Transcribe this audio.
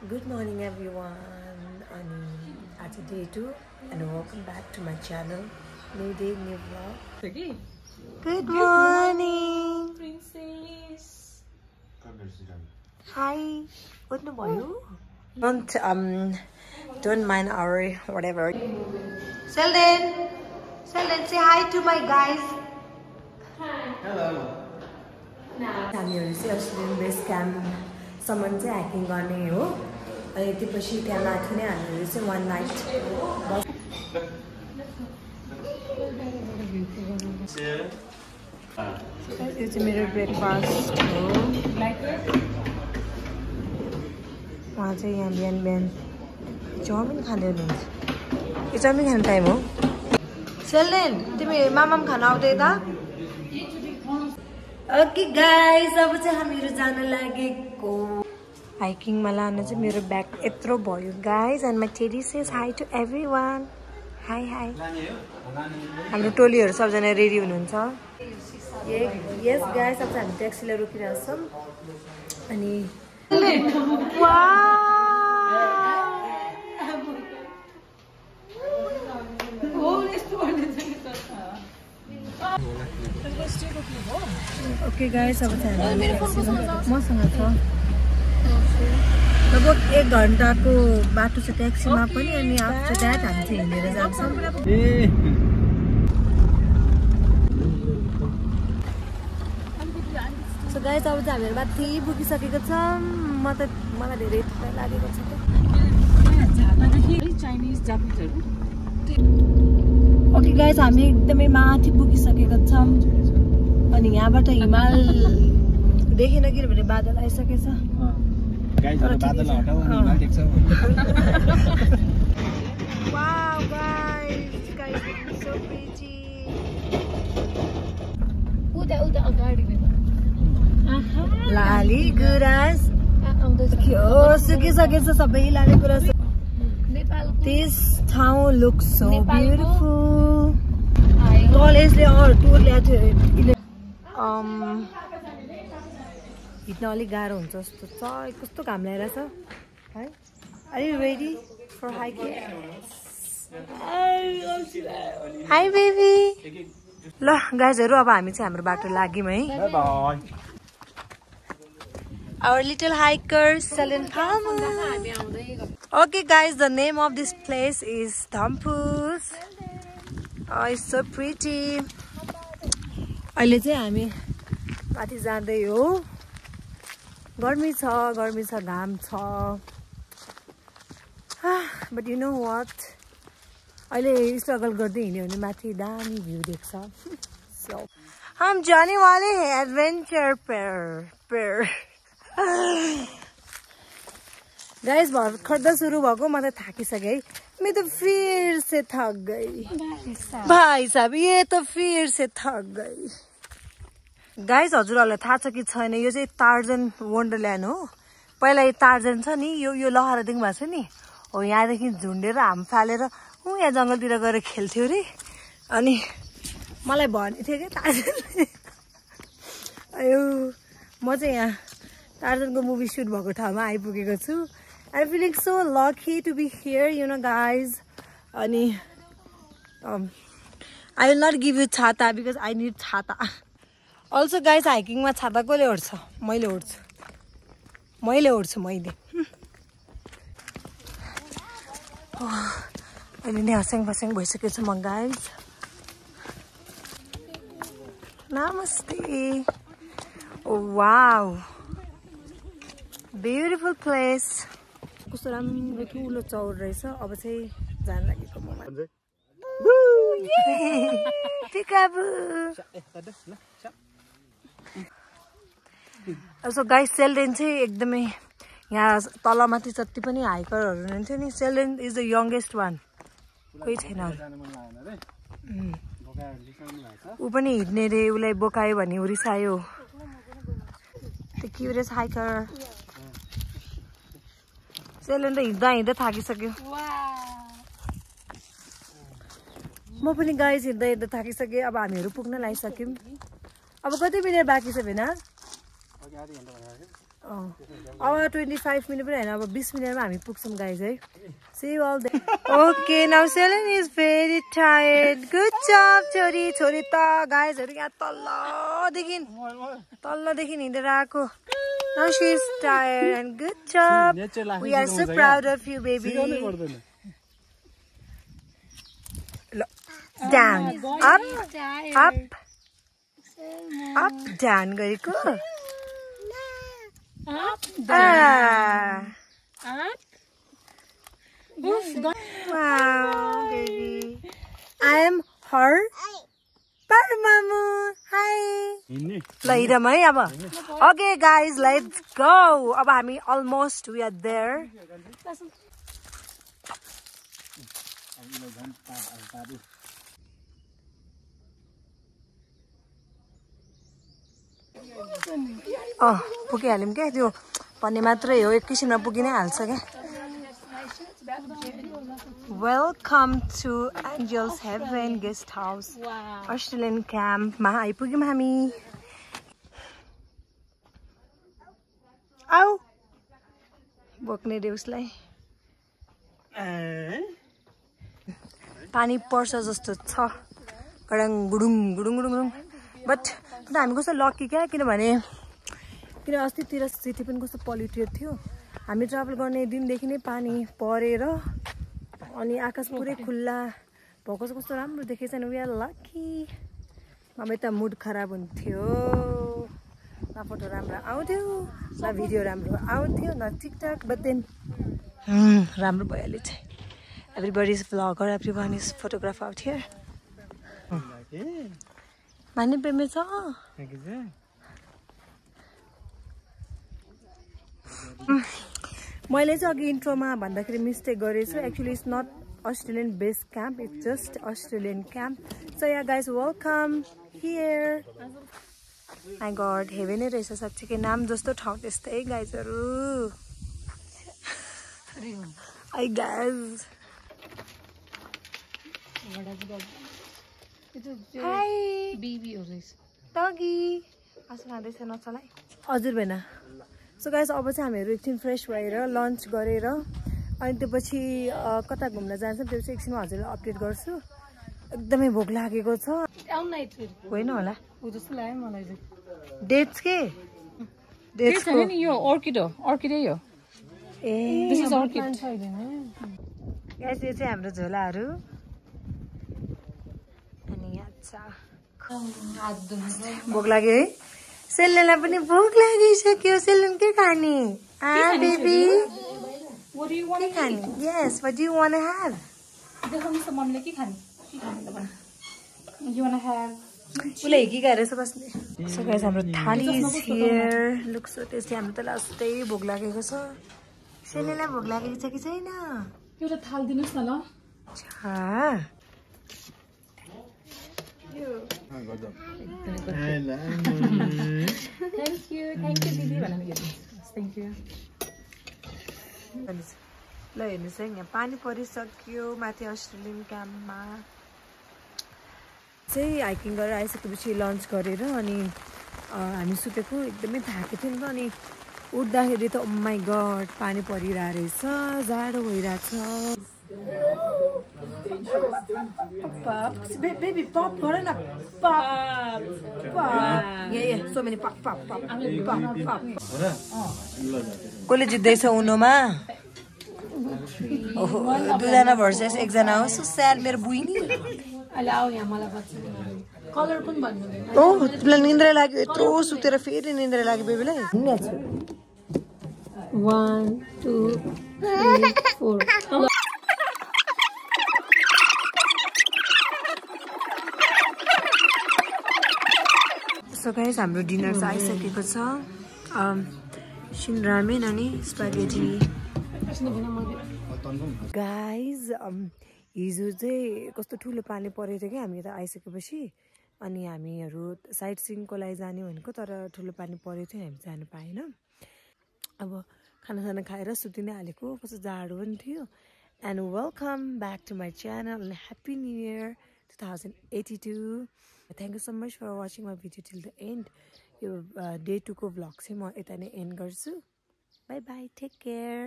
Good morning everyone, it's day 2 and welcome back to my channel. New day, new vlog. Good morning, princess. Hi. What are you? Don't mind our whatever. Sheldon, say hi to my guys. Hello. हामीहरु चाहिँ Australian base क्याम्पसम्म चाहिँ hiking गर्ने हो अनि त्यसपछि त्यहाँ माथि नै हामीहरु चाहिँ one night यो चाहिँ मेरो ब्रेकफास्ट हो उहाँ चाहिँ यहाँ बिहान चाउमिन खाँदै हुनुहुन्छ यो चाउमिन खाने टाइम हो सेलेन तिमी मामाम खाना आउँदै त ओके गाइस अब चाहिँ हामीहरु जान लागेको हाइकिङमा लान चाहिँ मेरो ब्याग यत्रो भयो guys and my teddy says hi to everyone hi hi हाम्रो टोलीहरु सबजना रेडी हुनुहुन्छ यस गाइस अब हामी ट्याक्सीलाई रोकिरहेको छौं अनि ओके गाइस अब चाहिँ मसँग छ लगभग 1 घण्टाको बाटो छ ट्याक्सीमा पनि अनि आफ्टर दैट हामी चाहिँ हिँडेर जान्छौं सो गाइस अब चाहिँ हामीहरु माथि पुगिसकेको छौं मलाई धेरै थकाइ लागेको छ चाइनिज जापानिजहरु ओके गाइस हामी एकदमै माथि पुगिसकेका छौं अनि यहाँबाट हिमाल देखिन किनभने बादल आइसकेछ गाइस अब बादल हटाऊ अनि हिमाल देख्छ वाओ गाइस सो प्रिटी उता अगाडि लाली गुराँस के सुकिसकेछ सबै Lali Guras This town looks so beautiful. Collegeले टुर ल्याएको थियो हिँड्न अलि गाह्रो हुन्छ जस्तो छ कस्तो घाम लागिरहेछ है Are you ready for hiking? Hi baby. ल गाइजहरु अब हामी चाहिँ हाम्रो बाटो लाग्यौं है bye bye Our little hikers, Selen Palma. Okay guys, the name of this place is Thampus. Oh, it's so pretty. अहिले चाहिँ हामी माथि जाँदै हो गर्मी छ घाम छ but you know what अहिले स्ट्रगल गर्दै हिँड्यो भने माथि दामी भ्यू देख्छ so हम जाने वाले हैं एडवेंचर पर गाइस भर्खर सुरु भएको म त थाकिसके है मैं तो फिर से थक गई भाइ साहब ये तो फिर से थक गई गाइस हजुरहरुलाई थाहा छ कि छैन यो चाहिँ टार्जन वन्डरल्यान्ड हो पहिला यो टार्जन छ नि यो लहरा देख्नु भएको छ नि हो यहाँदेखि झुन्डेर हाम फालेर यहाँ जंगलतिर गएर खेल्थ्यो रे अनि मलाई भन्ने थियो के टार्जन अयो म चाहिँ यहाँ टार्जनको मुभी शूट भएको ठाउँमा आइपुगेको छु I'm feeling so lucky to be here, you know guys. Ani I will not give you chata because I need chata. Also guys, hiking ma chata kole ओड्छ मैले ओड्छु अहिले नै हस्याङ भइसकेछ म गाइस नमस्ते वाउ ब्युटिफुल प्लेस कस्तो राम्रो ठुलो चौर रहेछ अब चाहिँ जान लागेको म सो गाइस सेल्डेन चाहिँ एकदमै यहाँ तलमाथि जति पनि हाइकरहरु हुनुहुन्थ्यो नि सेल्डेन इज द यंगेस्ट वान कोही छैन ऊ पनि हिँड्ने रे उलाई बोकायो भने उरिसायो The cutest hiker. सेलेन त हिँड्दा थाकिसक्यो म पनि गाइस हिँड्दा थाकिसके अब हामीहरु पुग्न लागिसक्यौं अब कति मिनेट बाँकी छ भेना अब 25 मिनट पनि हैन अब 20 मिनेटमा हामी पुग्छौं गाइज है See you all there. Okay, now Selene is very tired. Good job, छोरी छोरी त गाइजहरु यहाँ तल्लोदेखि हिँडेर आको. Now she is tired and good job. We are so proud of you, baby. Down, up, up, up, down गरेको. Up, down. Up. Wow, baby. I am her. Parmamu. Hi. L हिँडम है अब. Okay, guys, let's go. अब हामी almost we are there. पुगिहाल्यौँ क्या त्यो भन्ने मात्रै हो एकैछिनमा पुगि नै हाल्छ क्या welcome to angels heaven guest house Australian क्याम्पमा आइपुग्यौँ हामी आऊ बोक्ने देउसलाई पानी पर्छ जस्तो छ गडङ गुडुङ गुडुङ गुडुङ बट हामी कस्तो लकी क्या किनभने अस्तितिर सिटी पनि कस्तो पल्युटेड थियो हामी ट्राभल गर्ने दिनदेखि नै पानी परेर अनि आकाश पुरै खुल्ला भएको चाहिँ कस्तो राम्रो देखेछ नि वी आर लकी नभए त मुड खराब हुन्थ्यो न फोटो राम्रो आउँथ्यो न भिडियो राम्रो आउँथ्यो न टिकटक बट देन राम्रो भइहाल्यो चाहिँ everybody is vlogger everyone is photographer out here माने प्रेमी छ मैले चाहिँ अघि इन्ट्रोमा भन्दाखेरि मिस्टेक गरेछु actually it's not Australian base camp it's just Australian camp so ya guys welcome here my god हेभे नै रहेछ साँच्चीकै नाम जस्तो ठाउँ त्यस्तै गाइजहरू आई गाइज हाई बेबी हो रहेछ डगी आँसु खाँदैछ नचलाई हजुर भएन सो गाइस अब चाहिँ हामीहरू एकछिन फ्रेस भएर लन्च गरेर अनि त्यसपछि कता घुम्न जान्छौँ त्यो चाहिँ एकछिनमा हजुरलाई अपडेट गर्छु एकदमै भोक लागेको छ होइन होला जस्तो लाग्यो मलाई चाहिँ डेट्स के डेट्स नि यो अर्किड हो अर्किडै हो ए दिस इज अर्किड गाइस यो चाहिँ हाम्रो झोलाहरू अनि यहाँ छ भोक लाग्यो है सेल्लेलाई पनि भोक लागिसक्यो सेल्लेन के खाने बेबी के खाने yes what do you want to have देखाउनुस् त मम्मीले के खाने यु वान्ट टु ह्याभ उले हिकी गएर यसो बस्ने सो गाइस हाम्रो थाली is here look so tasty हाम्रो त लास्टै भोक लागेको छ सेल्लेलाई भोक लागेको छ कि छैन एउटा थाल दिनुस् न ल Thank you, दिदी भन्नु Thank you. ल हेर्नुस् है यहाँ पानी परिसक्यो माथि अस्ट्रेलियन क्याम्पमा चाहिँ हाइकिङ गरेर आइसकेपछि लन्च गरेर अनि हामी सुतेको एकदमै थाकेको थियौँ त अनि उठ्दाखेरि त माई गड पानी परिरहेको रहेछ जाडो भइरहेछ Pops, baby, pop, गर न pop, yeah, so many pop. कसले जित्दैछ उनोमा ओहो दुईजना भर्सेस एकजना हो सो स्याड मेरो बुइनी अहिले आऊ यहाँ मलाई बच्चा कलर पनि भन्नु ओ तिमीलाई निन्द्रा लाग्यो यत्रो सुतेर फेरि निन्द्रा लाग्यो बेबीलाई 1 2 3 4 सो गाइस हाम्रो डिनर चाहिँ आइसकेको छ शिन रामेन अनि स्पागेटी गाइस हिजो चाहिँ कस्तो ठुलो पानी परेको थियो कि हामी त आइसकेपछि अनि हामीहरू साइट सिइङको लागि जाने भनेको तर ठुलो पानी परेको थियो हामी जानु पाएन अब खानासाना खाएर सुति नै हालेको कस्तो जाडो पनि थियो and welcome back to my channel and happy new year 2082 Thank you so much for watching my video till the end. यो डे 2 को भ्लग चाहिँ म यता नै एन्ड गर्छु बाई बाई टेक केयर